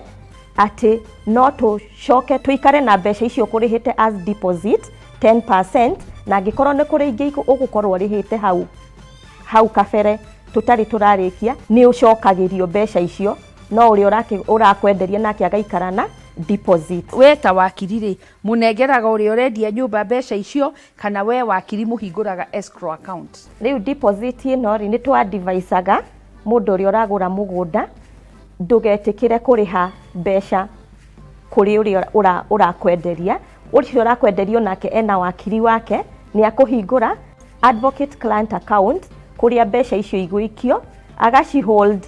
Y: atĩ no tũcoke tũikare na mbeca icio ũkũrĩhĩte as deposit 10%, na angĩkorwo nĩ kũrĩ ingĩ ũgũkorwo ũrĩhĩte hau hau kabere tũtarĩ tũrarĩkia, nĩ ũcokagĩrio mbeca icio, no ũrĩa ũrakwenderia nake agaikara na deposit.
A: We ta wakiri rĩ, mũnengeraga ũrĩa ũrendia nyũmba mbeca icio, kana we wakiri mũhingũraga escrow account?
Y: Rĩu deposit ĩno rĩ, nĩ tũ-advisaga mũndũ ũrĩa ũragũra mũgũnda ndũgetĩkĩre kũrĩha mbeca kũrĩ ũrĩa ũrakwenderia. Ũcio ũrakwenderia onake ena wakiri wake, nĩ akũhingũra advocate client account kũrĩa mbeca icio igũikio, agaci hold.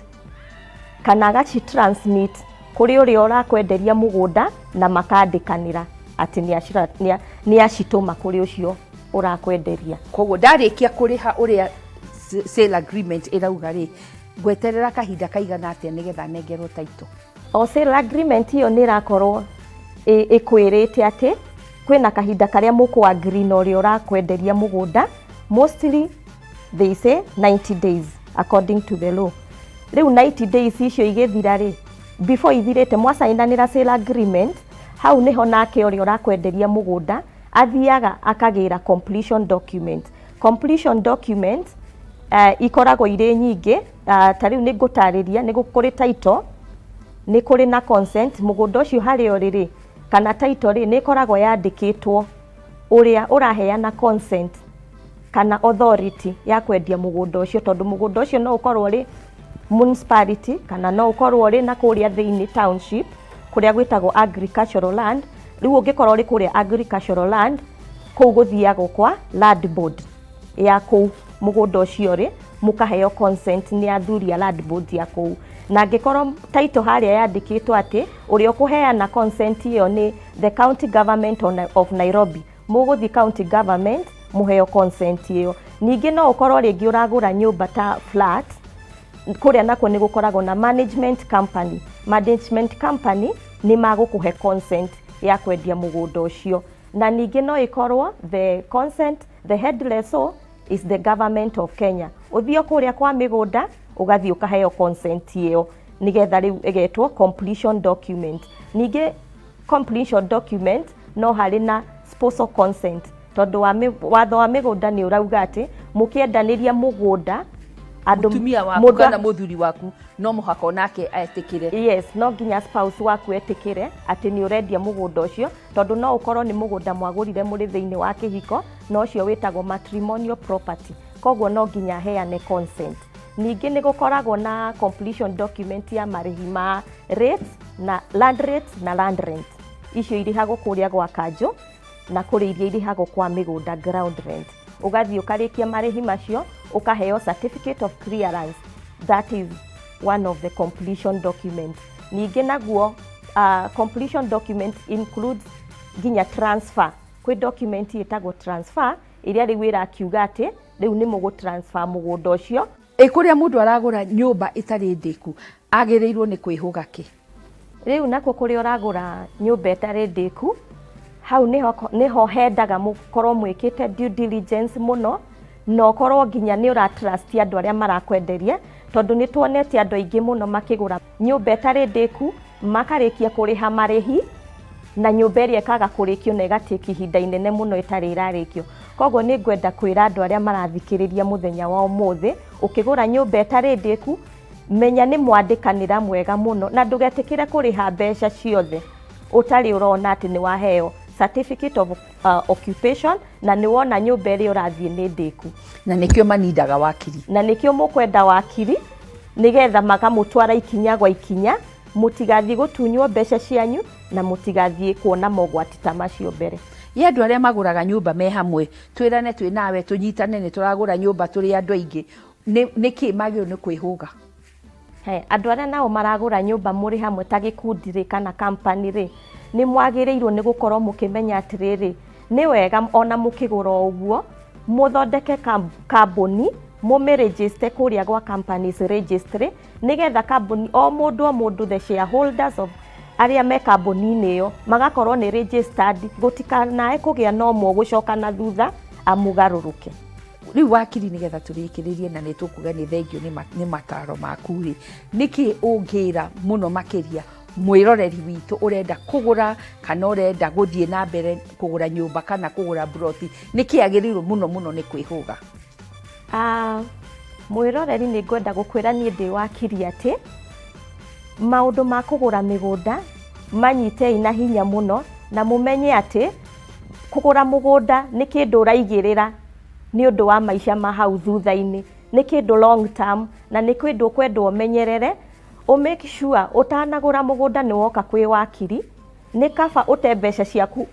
Y: Kana agaci transmit kũrĩ ũrĩa ũrakwenderia mũgũnda na makandĩkanĩra atĩ nĩ acitũma kũrĩ ũcio ũrakwenderia.
A: Koguo ndarĩkia kũrĩha ũrĩa sale agreement ĩrauga rĩ, ngweterera kahinda kaigana atĩa nĩgetha nengerwo title?
Y: O sale agreement ĩyo nĩ ĩrakorwo ĩkwĩrĩte atĩ kwĩna kahinda karĩa mũkũ agree na ũrĩa ũrakwenderia mũgũnda. Mostly they say 90 days according to the law. Rĩu 90 days icio igĩthira rĩ, before ithirĩte mwacainanĩra sale agreement, hau nĩho nake ũrĩa ũrakwenderia mũgũnda athiaga akagĩra completion document. Completion document ikoragwo irĩ nyingĩ. Ta rĩu nĩ ngũtarĩria, nĩ kũrĩ title, nĩ kũrĩ na consent. Mũgũnda ũcio harĩa ũrĩ rĩ, kana title rĩ, nĩ ĩkoragwo yandĩkĩtwo ũrĩa ũraheana consent kana authority ya kwendia mũgũnda ũcio, tondũ mũgũnda ũcio no ũkorwo ũrĩ municipality kana no ũkorwo ũrĩ na kũrĩa thĩinĩ township, kũrĩa gwĩtagwo agricultural land. Rĩu ũngĩkorwo ũrĩ kũrĩa agricultural land, kũu gũthiagwo kwa land board ya kũu mũgũnda ũcio rĩ, mũkaheo consent nĩ athuri a land board ya kũu. Na angĩkorwo title harĩa yandĩkĩtwo atĩ ũrĩa ũkũheana consent ĩyo nĩ the county government of Nairobi, mũgũthiĩ county government mũheo consent ĩyo. Ningĩ no ũkorwo rĩngĩ ũragũra nyũmba ta flat, kũrĩa nakuo nĩ gũkoragwo na management company. Management company nĩ magũkũhe consent ya kwendia mũgũnda ũcio. Na ningĩ no ĩkorwo the consent, the head lessor is the government of Kenya. Ũthiĩ o kũrĩa kwa mĩgũnda, ũgathiĩ ũkaheo consent ĩyo, nĩgetha rĩu ĩgetwo completion document. Ningĩ completion document no harĩ na spousal consent, tondũ wa watho wa mĩgũnda nĩ ũrauga atĩ mũkĩendanĩria mũgũnda,
A: andũ mũtumia waku kana mũthuri waku no mũhaka onake etĩkĩre.
Y: Yes, no nginya spouse waku etĩkĩre atĩ nĩ ũrendia mũgũnda ũcio, tondũ no ũkorwo nĩ mũgũnda mwagũrire mũrĩ thĩinĩ wa kĩhiko, na ũcio wĩtagwo matrimonial property, koguo no nginya aheane consent. Ningĩ nĩ gũkoragwo na completion document ya marĩhi ma rates na land rates na land rent, icio irĩhagwo kũrĩa gwa kanjũ, na kũrĩ iria irĩhagwo kwa mĩgũnda, ground rent. Ũgathiĩ ũkarĩkia marĩhi macio, ũkaheo certificate of clearance. That is one of the completion documents. Ningĩ naguo completion document includes nginya transfer. Kwĩ document ĩtagwo transfer, ĩrĩa rĩu ĩrakiuga atĩ rĩu nĩ mũgũ transfer mũgũnda ũcio.
A: Ĩ kũrĩa mũndũ aragũra nyũmba ĩtarĩ ndĩku agĩrĩirwo nĩ kwĩhũga kĩ?
Y: Rĩu nakuo kũrĩa ũragũra nyũmba ĩtarĩ ndĩku, hau nĩho hendaga mũkorwo mwĩkĩte due diligence mũno, na ũkorwo nginya nĩ ũra trust andũ arĩa marakwenderia, tondũ nĩ tuonete andũ aingĩ mũno makĩgũra nyũmba ĩtarĩ ndĩku, makarĩkia kũrĩha marĩhi na nyũmba ĩrĩa ĩkaga kũrĩkio na ĩgatĩki ihinda inene mũno ĩtarĩ ĩrarĩkio. Koguo nĩ ngwenda kwĩra andũ arĩa marathikĩrĩria mũthenya wa ũmũthĩ, ũkĩgũra nyũmba ĩtarĩ ndĩku, menya nĩ mwandĩkanĩra mwega mũno, na ndũgetĩkĩre kũrĩha mbeca ciothe ũtarĩ ũrona atĩ nĩ waheo certificate of occupation na nĩ wona nyũmba ĩrĩa ũrathiĩ nĩ ndĩku.
A: Na nĩkĩo manindaga wakiri.
Y: Na nĩkĩo mũkwenda wakiri, nĩgetha makamũtwara ikinya gwa ikinya, mũtigathiĩ gũtunywo mbeca cianyu na mũtigathiĩ kuona mogwati ta macio mbere.
A: Ye andũ arĩa magũraga nyũmba me hamwe, twĩrane twĩ nawe, tũnyitane, nĩ tũragũra nyũmba tũrĩ andũ aingĩ, nĩkĩ magĩrĩirwo nĩ kwĩhũga?
Y: He, andũ arĩa nao maragũra nyũmba mũrĩ hamwe ta gĩkundi rĩ, kana company rĩ, nĩ mwagĩrĩirwo nĩ gũkorwo mũkĩmenya atĩrĩrĩ, nĩ wega ona mũkĩgũra o ũguo mũthondeke kambuni, mũmĩregister kũrĩa gwa companies registry, nĩgetha kambuni o mũndũ o mũndũ, the shareholders of arĩa me kambuni-inĩ ĩyo, magakorwo nĩ registered, gũtikanae kũgĩa na ũmwe ũgũcoka na thutha amũgarũrũke.
A: Rĩu wakiri, nĩgetha tũrĩkĩrĩrie, na nĩ tũkuga nĩ thengio nĩ mataro maku rĩ, nĩkĩ ũngĩra mũno makĩria mwĩroreri witũ ũrenda kũgũra kana ũrenda gũthiĩ na mbere kũgũra nyũmba kana kũgũra mburoti, nĩkĩ agĩrĩirwo mũno mũno nĩ kwĩhũga?
Y: Ah, mwĩroreri, nĩ ngwenda gũkwĩra niĩ ndĩ wakiri atĩ maũndũ ma kũgũra mĩgũnda manyitei na hinya mũno, na mũmenye atĩ kũgũra mũgũnda nĩ kĩndũ ũraigĩrĩra nĩ ũndũ wa maica ma hau thutha-inĩ, nĩ kĩndũ long term, na nĩ kĩndũ ũkwendwo ũmenyerere, ũ make sure ũtanagũra mũgũnda nĩ woka kwĩ wakiri. Nĩ kaba ũte mbeca ciaku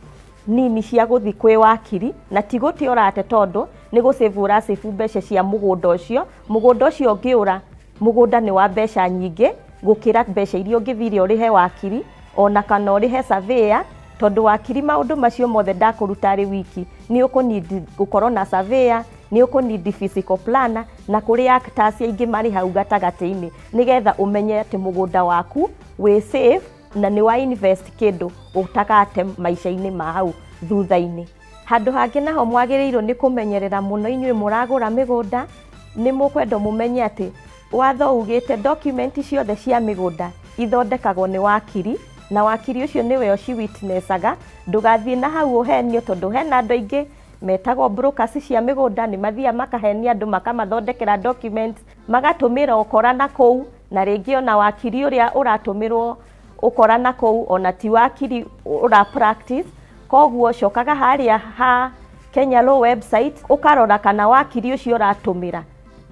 Y: nini cia gũthiĩ kwĩ wakiri, na ti gũte ũrate, tondũ nĩ gũcĩbu ũracĩbu mbeca cia mũgũnda ũcio. Mũgũnda ũcio ũngĩũra, mũgũnda nĩ wa mbeca nyingĩ. gũkĩra mbeca iria ũngĩthire ũrĩhe wakiri ona kana ũrĩhe surveyor, tondũ wakiri maũndũ macio mothe ndakũruta arĩ wiki. Nĩ ũkũnidi gũkorwo na surveyor, nĩ ũkũnidi physical planner, na kũrĩ actors aingĩ marĩ hau gatagatĩ-inĩ nĩgetha ũmenye atĩ mũgũnda waku wĩ safe na nĩ wa invest kĩndũ ũtagate maica-inĩ ma hau thutha-inĩ. Handũ hangĩ naho mwagĩrĩirwo nĩ kũmenyerera mũno inyuĩ mũragũra mĩgũnda, nĩ mũkwendwo mũmenye atĩ watho ugĩte document ciothe cia mĩgũnda ithondekagwo nĩ wakiri, na wakiri ũcio nĩwe ũci witnessaga. Ndũgathiĩ na hau ũhenio, tondũ hena andũ aingĩ metagwo brokers cia mĩgũnda, nĩ mathiaga makahenia andũ, makamathondekera documents, magatũmĩra ũkora na kũu, na rĩngĩ ona wakiri ũrĩa ũratũmĩrwo ũkora na kũu ona ti wakiri ũra practice. Koguo cokaga harĩa ha Kenya Law website ũkarora kana wakiri ũcio ũratũmĩra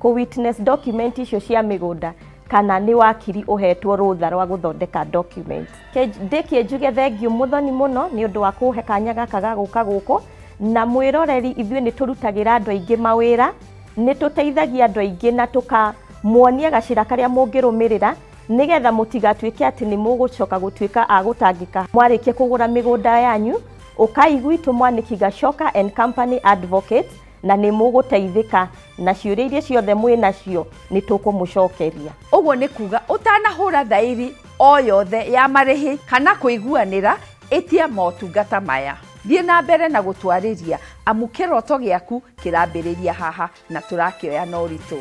Y: kũ witness document icio cia mĩgũnda kana nĩ wakiri ũhetwo rũtha rwa gũthondeka document. Ndĩkie njuge thengiũ Mũthoni mũno nĩ ũndũ wa kũhe kanya gaka ga gũka gũkũ, na mwĩroreri, ithuĩ nĩ tũrutagĩra andũ aingĩ mawĩra, nĩ tũteithagia andũ aingĩ na tũkamuonia gacĩra karĩa mũngĩrũmĩrĩra nĩgetha mũtigatuĩke atĩ nĩ mũgũcoka gũtuĩka a gũtangĩka mwarĩkia kũgũra mĩgũnda yanyu. Ũkai gwitũ Mwaniki Gachoka and Company Advocates, na nĩ mũgũteithĩka na ciũria iria ciothe mwĩ nacio nĩ tũkũmũcokeria.
A: Ũguo nĩ kuga ũtanahũra thairi o yothe ya marĩhi kana kũiguanĩra, ĩtia motungata maya. Thiĩ na mbere na gũtwarĩria, amu kĩroto gĩaku kĩrambĩrĩria haha na tũrakĩoya na ũritũ.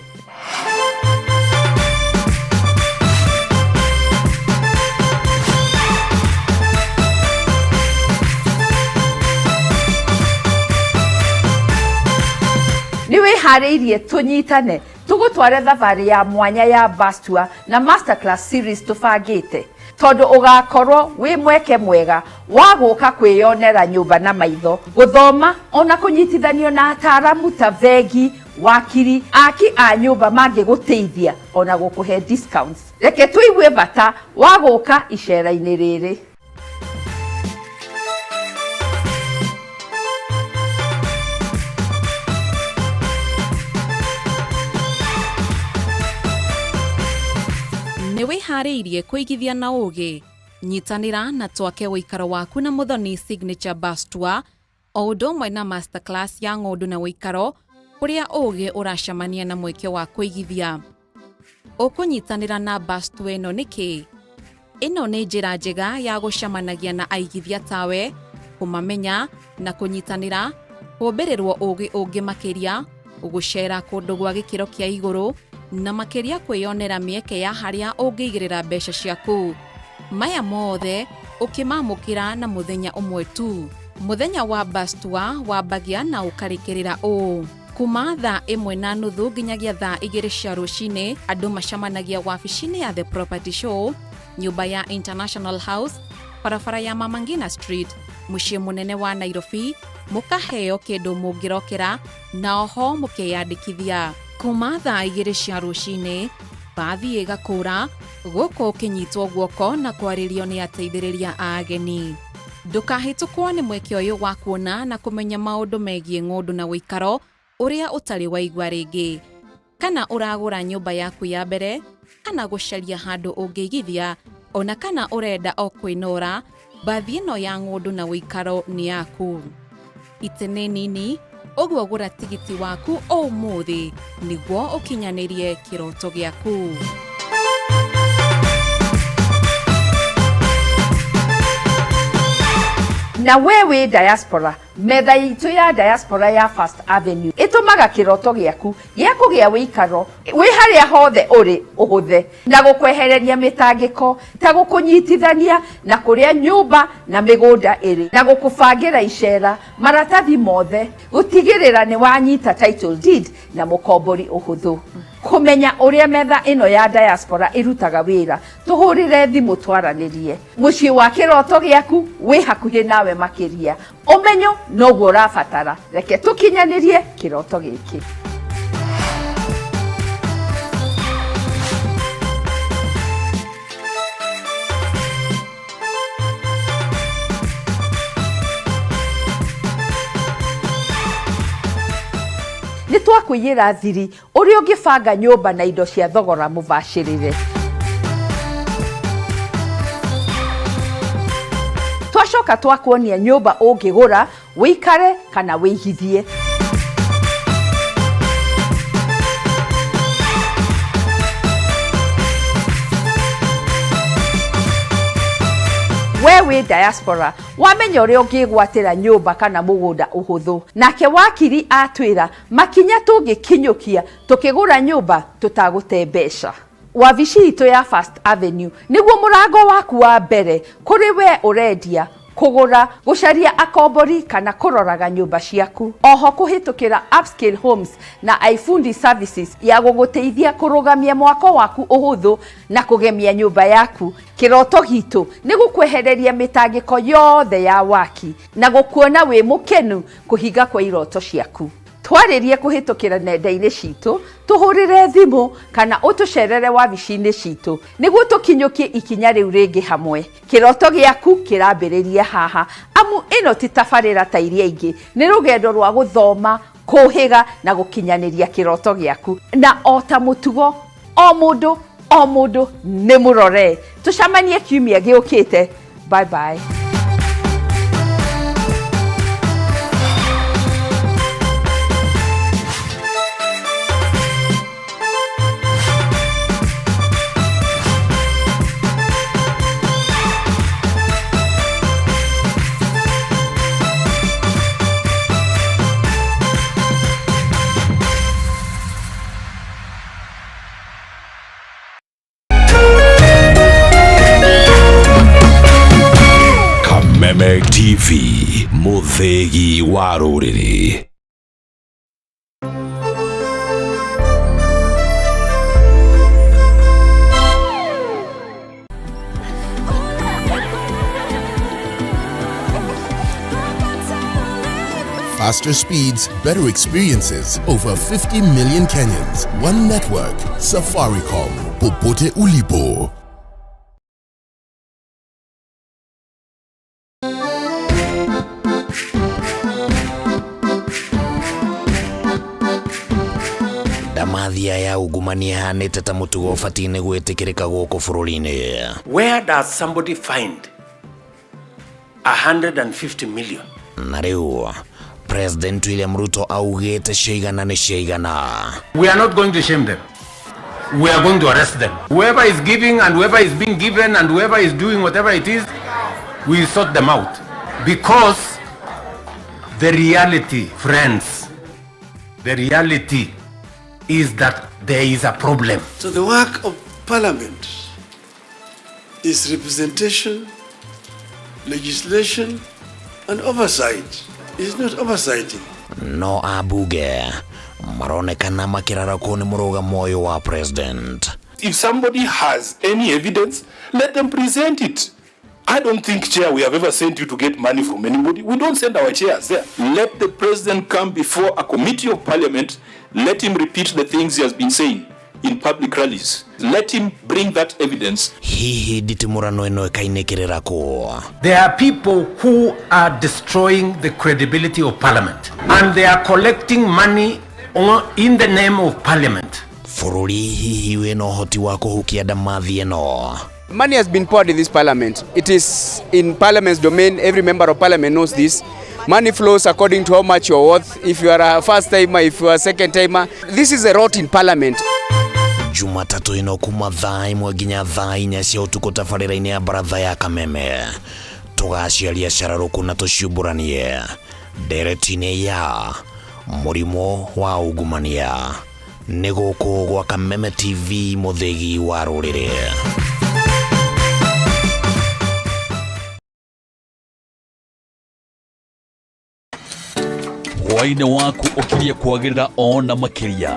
A: Nĩ wĩharĩirie tũnyitane tũgũtware thabarĩ ya mwanya ya bus tour na masterclass series tũbangĩte, tondũ ũgakorwo wĩ mweke mwega wa gũka kwĩyonera nyũmba na maitho, gũthoma ona kũnyitithanio na ataaramu ta bengi, wakiri, aki a nyũmba mangĩgũteithia ona gũkũhe discounts. Reke tũigue bata wa gũka icera-inĩ rĩrĩ.
M: Nĩ wĩharĩirie kũigithia na ũũgĩ? Nyitanĩra na twake ũikaro waku na Mũthoni Signature Bus Tour o ũndũ ũmwe na masterclass ya ng'ũndũ na ũikaro, kũrĩa ũũgĩ ũracemania na mweke wa kũigithia. Ũkũnyitanĩra na bus tour ĩno nĩkĩ? Ĩno nĩ njĩra njega ya gũcemanagia na aigithia tawe, kũmamenya na kũnyitanĩra, kũmbĩrĩrwo ũũgĩ ũngĩ makĩria, gũceera kũndũ gwa gĩkĩro kĩa igũrũ, na makĩria kwĩyonera mĩeke ya harĩa ũngĩigĩrĩra mbeca ciaku. Maya mothe ũkĩmamũkĩra na mũthenya ũmwe tu. Mũthenya wa bus tour wambagia na ũkarĩkĩrĩra ũũ. Kuma thaa 1:30 nginyagia thaa 2 cia rũcinĩ, andũ macemanagia wabici-inĩ ya The Property Show, nyũmba ya International House, barabara ya Mama Ngina Street, mũciĩ mũnene wa Nairobi, mũkaheo kĩndũ mũngĩrokera na oho mũkeyandĩkithia. Kuma thaa 2 cia rũcinĩ, bathi ĩgakũra, gũkũ ũkĩnyitwo guoko na kwarĩrio nĩ ateithĩrĩria a ageni. Ndũkahĩtũkwo nĩ mweke ũyũ wa kuona na kũmenya maũndũ megiĩ ng'ũndũ na ũikaro ũrĩa ũtarĩ waigua rĩngĩ. Kana ũragũra nyũmba yaku ya mbere, kana gũcaria handũ ũngĩigithia, ona kana ũrenda o kwĩnora, mbathi ĩno ya ng'ũndũ na ũikaro nĩ yaku. Itĩ nĩ nini, ũguo gũra tigiti waku ũmũthĩ nĩguo ũkinyanĩrie kĩroto gĩaku.
A: Na we wĩ diaspora, metha itũ ya diaspora ya First Avenue ĩtũmaga kĩroto gĩaku gĩa kũgĩa wĩikaro wĩ harĩa hothe ũrĩ ũhũthe, na gũkwehereria mĩtangĩko ta gũkũnyitithania na kũrĩa nyũmba na mĩgũnda ĩrĩ, na gũkũbangĩra icera, maratathi mothe, gũtigĩrĩra nĩ wanyita title deed na mũkombori ũhũthũ. Kũmenya ũrĩa metha ĩno ya diaspora ĩrutaga wĩra, tũhũrĩre thimũ twaranĩrie. Mũciĩ wa kĩroto gĩaku wĩ hakuhĩ nawe makĩria. Ũmenyo noguo ũrabatara. Reke tũkinyanĩrie kĩroto gĩkĩ. Nĩ twakũiyĩra thiri ũrĩa ũngĩbanga nyũmba na indo cia thogora mũbacĩrĩre. Twacoka twakuonia nyũmba ũngĩgũra, wĩikare kana wĩigithie. We wĩ diaspora wamenya ũrĩa ũngĩgwatĩra nyũmba kana mũgũnda ũhũthũ. Nake wakiri atwĩra makinya tũngĩkinyũkia tũkĩgũra nyũmba tũtagũte mbeca. Wabici itũ ya First Avenue nĩguo mũrango waku wa mbere kũrĩ we ũrendia, kũgũra, gũcaria akombori kana kũroraga nyũmba ciaku. Oho kũhĩtũkĩra Upscale Homes na iFundi Services ya gũgũteithia kũrũgamia mwako waku ũhũthũ na kũgemia nyũmba yaku. Kĩroto gitũ nĩ gũkwehereria mĩtangĩko yothe ya waki na gũkuona wĩ mũkenu kũhinga kwa iroto ciaku. Twarĩrie kũhĩtũkĩra nenda-inĩ citũ, tũhũrĩre thimũ kana ũtũcerere wabici-inĩ citũ nĩguo tũkinyũkie ikinya rĩu rĩngĩ hamwe. Kĩroto gĩaku kĩrambĩrĩria haha, amu ĩno ti tabarĩra ta iria ingĩ, nĩ rũgendo rwa gũthoma, kũhĩga na gũkinyanĩria kĩroto gĩaku. Na o ta mũtugo, o mũndũ o mũndũ nĩ mũrore. Tũcemanie kiumia gĩũkĩte. Bye bye.
F: Kameme TV, mũthĩgi wa rũrĩrĩ.
B: Faster speeds, better experiences. Over 50 million Kenyans. One network. Safaricom. Popote ulipo.
R: Ndamathia ya ungumania ĩhanĩte ta mũtugo ũbatiĩ nĩ gwĩtĩkĩrĩka gũkũ bũrũri-inĩ.
T: Where does somebody find 150 million?
R: Na rĩu President William Ruto augĩte ciaigana nĩ ciaigana.
T: We are not going to shame them. We are going to arrest them. Whoever is giving and whoever is being given and whoever is doing whatever it is, we sort them out. Because the reality, friends, the reality is that there is a problem.
U: So the work of parliament is representation, legislation, and oversight. It's not oversighting.
R: No ambunge maronekana makĩrarakwo nĩ mũrũgamo ũyũ wa president.
V: If somebody has any evidence, let them present it. I don't think, Chair, we have ever sent you to get money from anybody. We don't send our chairs there.
W: Let the president come before a committee of parliament. Let him repeat the things he has been saying in public rallies. Let him bring that evidence.
R: Hihi nditimũrano ĩno ĩkainĩkĩrĩra kũ?
T: There are people who are destroying the credibility of parliament, and they are collecting money in the name of parliament.
R: Bũrũri hihi wĩna ũhoti wa kũhukia ndamathi ĩno?
X: Money has been poured in this parliament. It is in parliament's domain. Every member of parliament knows this. Money flows according to how much you're worth. If you are a first timer, if you are a second timer, this is a rot in parliament.
R: Jumatatũ ĩno kuma thaa 1 nginya thaa 4 cia ũtukũ tabarĩra-inĩ ya baratha ya Kameme, tũgaciaria cararũkũ na tũciumbũranie ndereti-inĩ ya mũrimũ wa ungumania. Nĩ gũkũ gwa Kameme TV, mũthĩgi wa rũrĩrĩ.
F: Hwaĩ-inĩ waku ũkirie kwagĩrĩra ona makĩria.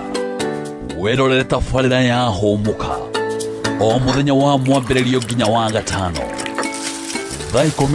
F: Wĩrorere tabarĩra ya Hũmũka o mũthenya wa mwambĩrĩrio nginya wa gatano thaa 10.